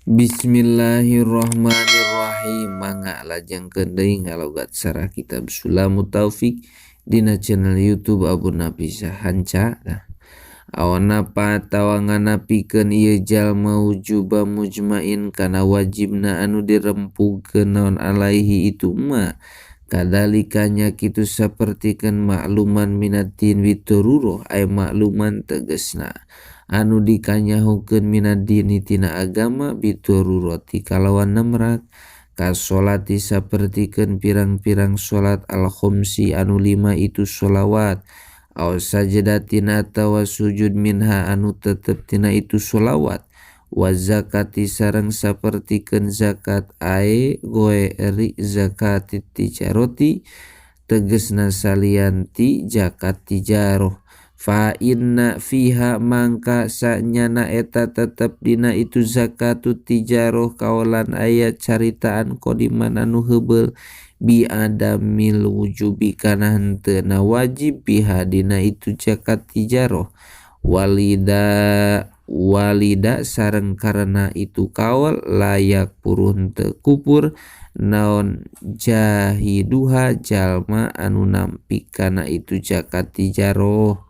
Bismillahirrahmanirrahim. Mangga lajengkeun deui ngalogat sarah kitab Sulamut Taufik dina channel YouTube Abu Nafisa Hanca. Nah, awana atawa nganapikeun ieu jalma wujuba mujmain kana wajibna anu dirempukeun naon alaihi itu ma kadalika nya kitu sapertikeun makluman minaddin bidharuroh ay makluman tegesna anu dikanyahokeun minaddini tina agama bidharurati kalawan nemrak kasolati sapertikeun pirang-pirang salat al-khamsi anu lima itu sholawat aw sajdatin atawa sujud minha anu tetep tina itu sholawat wa zakati sareng sapertikeun zakat ae goeri zakati tijaroti tegesna salian ti zakat tijaroh. Fa inna fiha mangka sanyana eta tetep dina itu zakatu tijaroh kaolan aya caritaan qodiman anu heubeul bi adamil wujubi kana henteu na wajib biha dina itu zakat tijaroh walida walida sareng karena itu kaol layak purun teu kupur naon jahiduha jalma anu nampi kana itu zakat tijaroh.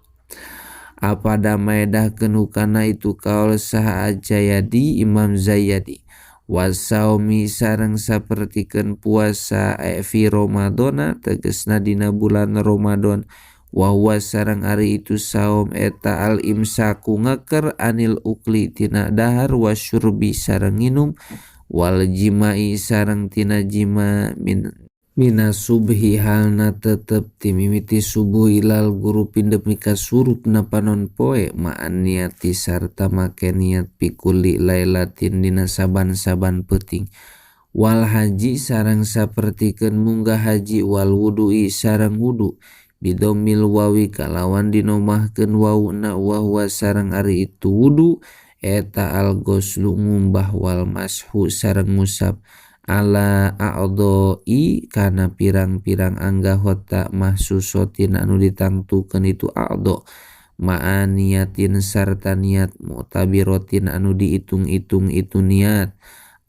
Apada maedahkeun hukana itu kaol saha Jayadi Imam Zayyadi wasaumi sareng sapertikeun puasa fi Ramadhana tegesna dina bulan Ramadan wa huwa sareng ari itu saum eta al imsaku ngeker anil ukli tina dahar wasyurbi sareng nginum wal jimai sareng tina jima min mina subhi halna tetep timimiti subuh ilal guru nepi ka surupna panon poe ma'an niati sarta make niat pikuli lailatin dina saban-saban peuting wal haji sareng sapertikeun munggah haji wal wudu'i sareng wudu bidomil wawi kalawan dinomahkeun wauna wa huwa sareng ari itu wudu eta al ghuslu ngumbah wal mashu sareng ngusap ala a'dha'i kana pirang-pirang anggahota mahsusotin anu ditangtukeun itu a'dha ma'aniyatin sarta niat mu'tabirotin anu diitung-itung itu niat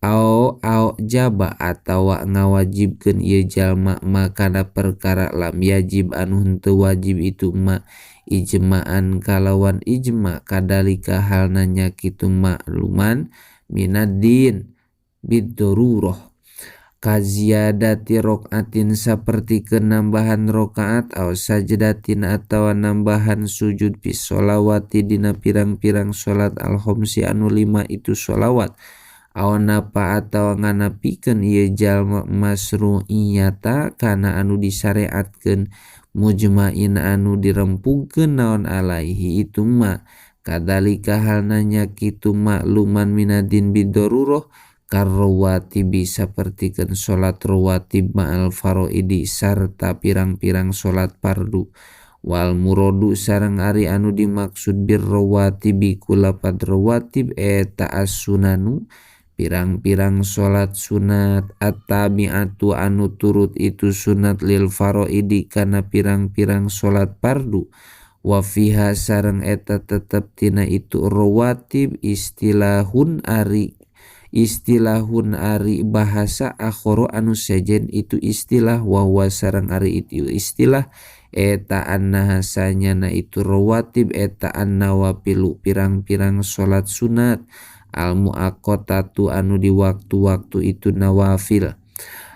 au au jaba atawa ngawajibkeun ieu jalma makana perkara lam yajib anu henteu wajib itu ma ijma'an kalawan ijma kadalika halna nya kitu makluman minaddin bidharuroh kaziyadati rokaatin sapertikeun nambahan rokaat aw sajdatin atawa nambahan sujud fi sholawati dina pirang-pirang salat al-khamsi anu lima itu sholawat aw napa atawa nganapikeun ieu jalma masru'iyata kana anu disareatkeun mujmain anu dirempugkeun naon alaihi itu ma kadalika halna nya kitu makluman minadin bidharuroh karrawatibi sapertikeun salat rawatib ma'al faraidi sarta pirang-pirang salat fardu wal muradu sareng ari anu dimaksud birrawatibi ku lapad rawatib eta as-sunanu pirang-pirang salat sunat at-tabi'atu anu turut itu sunat lil faraidi kana pirang-pirang salat fardu wa fiha sareng eta tetep tina itu rawatib istilahun ari bahasa akhoro anu sejen itu istilah wa huwa sareng ari itu istilah eta annahasanyana itu rawatib eta annawafilu pirang-pirang salat sunat al muaqqatatu anu di waktu-waktu itu nawafil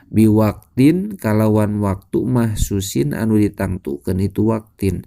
biwaktin kalawan waktu mahsusin anu ditangtukeun itu waktin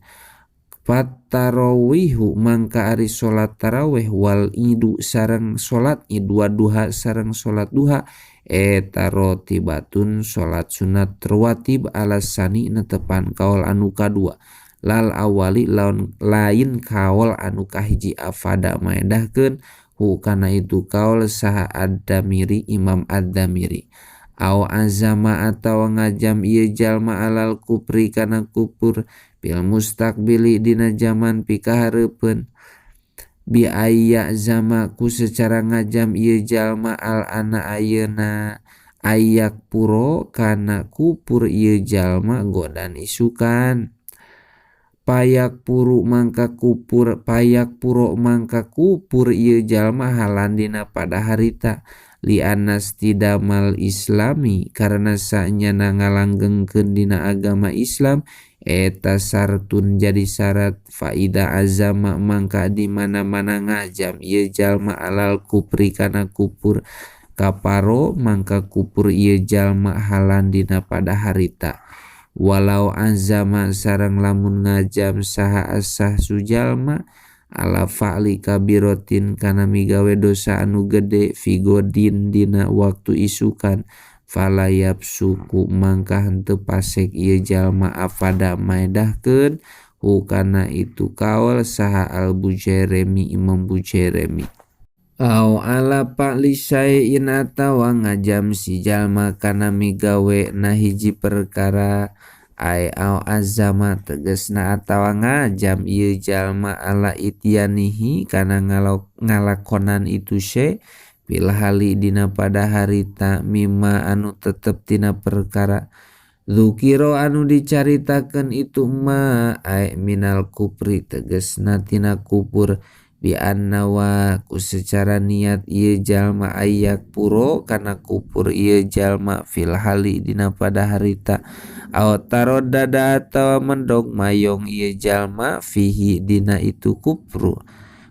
fattarawihu mangka ari salat tarawih wal idu sareng salat id wa duha sareng salat duha eta rotibatun salat sunat rawatib alasani netepan kaol anu kadua lal awali laun lain kaol anu kahiji afada maedahkeun hu kana itu kaol saha ad-Damiri Imam ad-Damiri aw azama atawa ngajam ieu jalma alal kupri kana kupur fil mustaqbili dina zaman pikahareupeun bi ayya zama ku secara ngajam ieu jalma al ana ayeuna ayak puro kana kupur ieu jalma godan isukan. Payak puru mangka kupur payak puro mangka kupur ieu jalma halan dina pada harita li anas tidamal islami karena sanyana ngalanggengkeun dina agama Islam eta sartun jadi syarat faida azama mangka di mana-mana ngajam ieu jalma alal kupri kana kupur kaparo mangka kupur ieu jalma halan dina pada harita. Walau azama sareng lamun ngajam saha asah sujalma ala fa'li kabirotin kana migawe dosa anu gede figodin dina waktu isukan falayap suku mangka henteu pasek ieu jalma afada maedahkeun hukana itu kaol saha al Bujairimi Imam Bujairimi. Au ala fa'li syai'in atawa ngajam si jalma kana migawe na hiji perkara ai au azama tegasna atawa ngajam ieu jalma ala ityanihi kana ngalakonan itu syai fil hali dina pada harita mimma anu tetep tina perkara dzukira anu dicaritakeun itu ma ai minal kupri tegasna tina kupur bi annawa ku secara niat ieu jalma ayak puro kana kupur ieu jalma fil hali dina pada harita aw tarodada atawa mendog mayong ieu jalma fihi dina itu kupru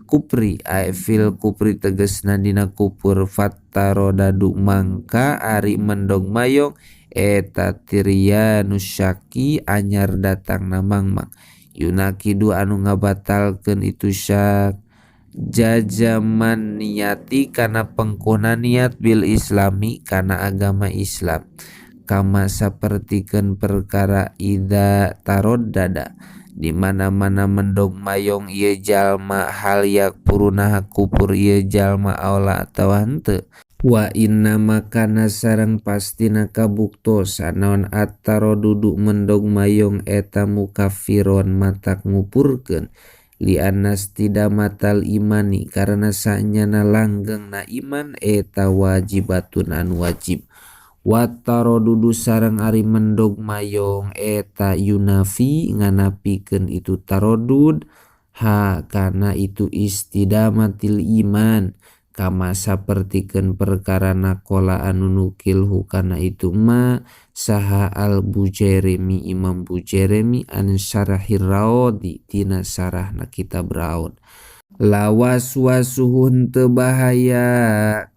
kupri ai fil kupri tegasna dina kupur fattarodadu mangka ari mendog mayong eta tiryanusyaki anyar datangna mangmang yunakidu anu ngabatalkeun itu syak jajaman niati kana pengkona niat bil islami kana agama Islam kama sapertikeun perkara ida taroddada di mana-mana mendog mayong ieu jalma hal yak puruna kupur ieu jalma aula atawa henteu wa inna makana sareng pastina kabuktosan naon at-taraddudu mendog mayong eta mukaffiron matak ngupurkeun li anas tidamatal imani karena sanyana langgengna iman eta wajibatun anu wajib wataradudu sareng ari mendog mayong eta yunafi nganapikeun itu taradud ha kana itu istidamatil iman kama sapertikeun perkara nakola anu nukil hukana itu ma saha al Bujairimi Imam Bujairimi an syarahir Raudi tina sarahna kitab Raud. Lawas wasuhun teu bahaya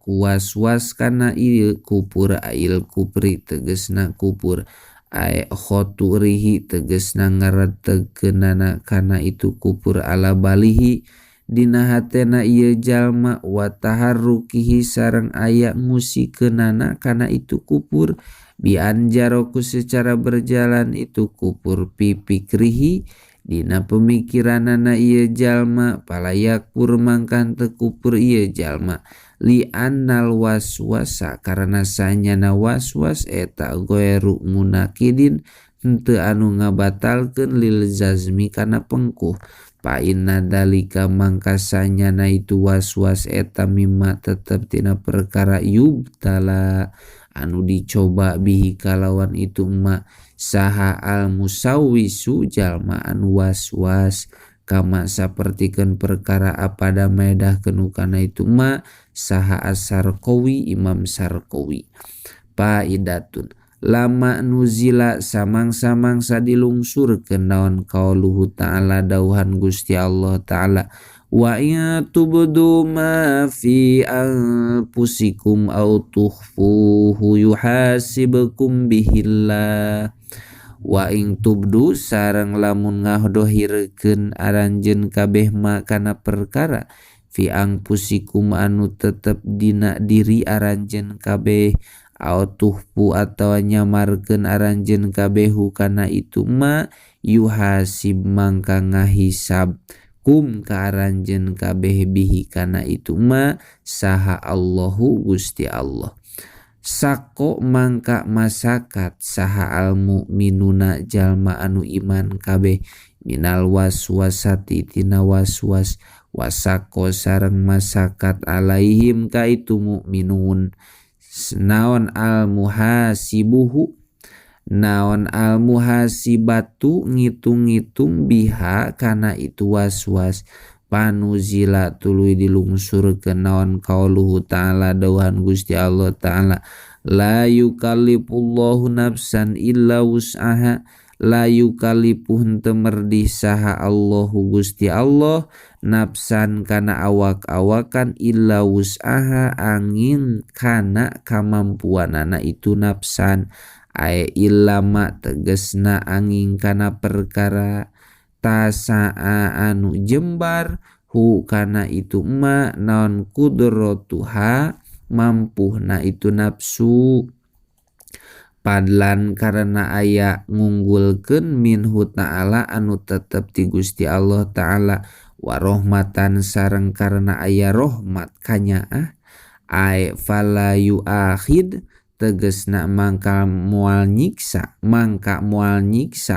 kuwas-was kana ieu kupur ail kupri tegesna kupur ae khoturihi tegesna ngaretegkeunana kana itu kupur ala balihi dina hatena ieu jalma wa taharrukihi sareng aya ngusikeunana kana itu kupur bi anjaroku secara berjalan itu kupur pipikrihi dina pemikiranana ieu jalma palayak pur mangkan teu kupur ieu jalma li annal waswasa karena sanyana waswas eta ghairu munakidin henteu anu ngabatalkeun lil jazmi kana pengkuh fa inna dalika mangka sanyana itu waswas eta mimma tetep tina perkara yubtala anu dicoba bihi kalawan itu ma saha al musawwisu jalma anu waswas kama sapertikeun perkara apada maedahkeun kana itu ma saha as-Sarkowi Imam Sarkowi. Faidatun lama nuzila samang-samangsa dilungsurkeun naon qauluhu ta'ala dauhan Gusti Allah ta'ala wa in tubdu ma fi anfusikum aw tukhfuhu yuhasibkum bihillah wa ing tubdu sareng lamun ngadohirkeun aranjeun kabeh ma kana perkara fi anfusikum anu tetep dina diri aranjeun kabeh aw tuhfu atawa nyamarkeun aranjeun kabeh kana itu ma yuhasib mangka ngahisab kum ka aranjeun kabeh bihi kana itu ma saha Allahu Gusti Allah. Sako mangka masakat saha al mukminuna jalma anu iman kabeh minal waswasati tina waswas wasako sareng masakat alaihim ka itu mukminun naon al muhasibuhu Naon al muhasibatu ngitung-ngitung biha kana itu waswas panuzila tuluy dilungsurkeun naon qauluhu ta'ala dawuhan Gusti Allah ta'ala la yukallifullahu nafsan illa wus'aha la yukallifu henteu merdih saha Allahu Gusti Allah nafsan kana awak-awakan illa wus'aha angin kana kamampuanana itu nafsan ae illama tegesna angin kana perkara tasaa anu jembar hu kana itu ma naon kudratuha mampuhna itu nafsu padlan karena aya ngunggulkeun minhu ta'ala anu tetep ti Gusti Allah ta'ala warohmatan sareng karena aya rahmat kanyaah ae fala yuakhid tegesna mangka moal nyiksa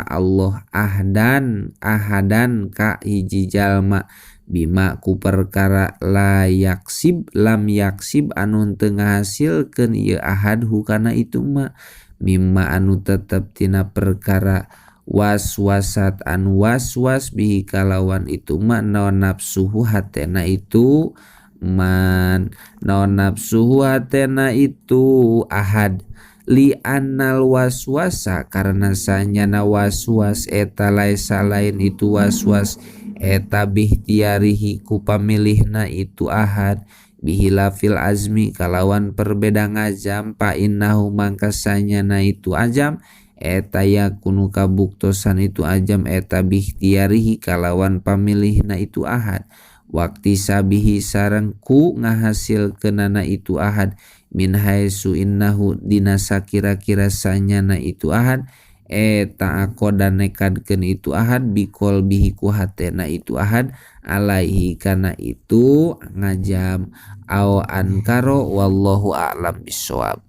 Allah ahdan ahadan ka hiji jalma bima ku perkara la yaksib lam yaksib anu teu ngahasilkeun ieu ahad hukana itu ma mimma anu tetep tina perkara waswasat anu waswas bihi kalawan itu ma naon nafsuhu hatena itu man naon nafsuhu hatena itu ahad li annal waswasa karena sanyana waswas eta laisa lain itu waswas eta bihtiarihi ku pamilihna itu ahad bihilafil azmi kalawan perbeda ngazam pa innahu mangka sanyana itu azam eta yakunu kabuktosan itu azam eta bihtiarihi kalawan pamilihna itu ahad waktu sabihi sareng ku ngahasilkeunana itu ahad min haitsu innahu dina sakira-kira sanyana itu ahad eta aqoda nekadkeun itu ahad bikol bihi ku hatena itu ahad alaihi kana itu ngajam au ankaro wallahu a'lam bissawab.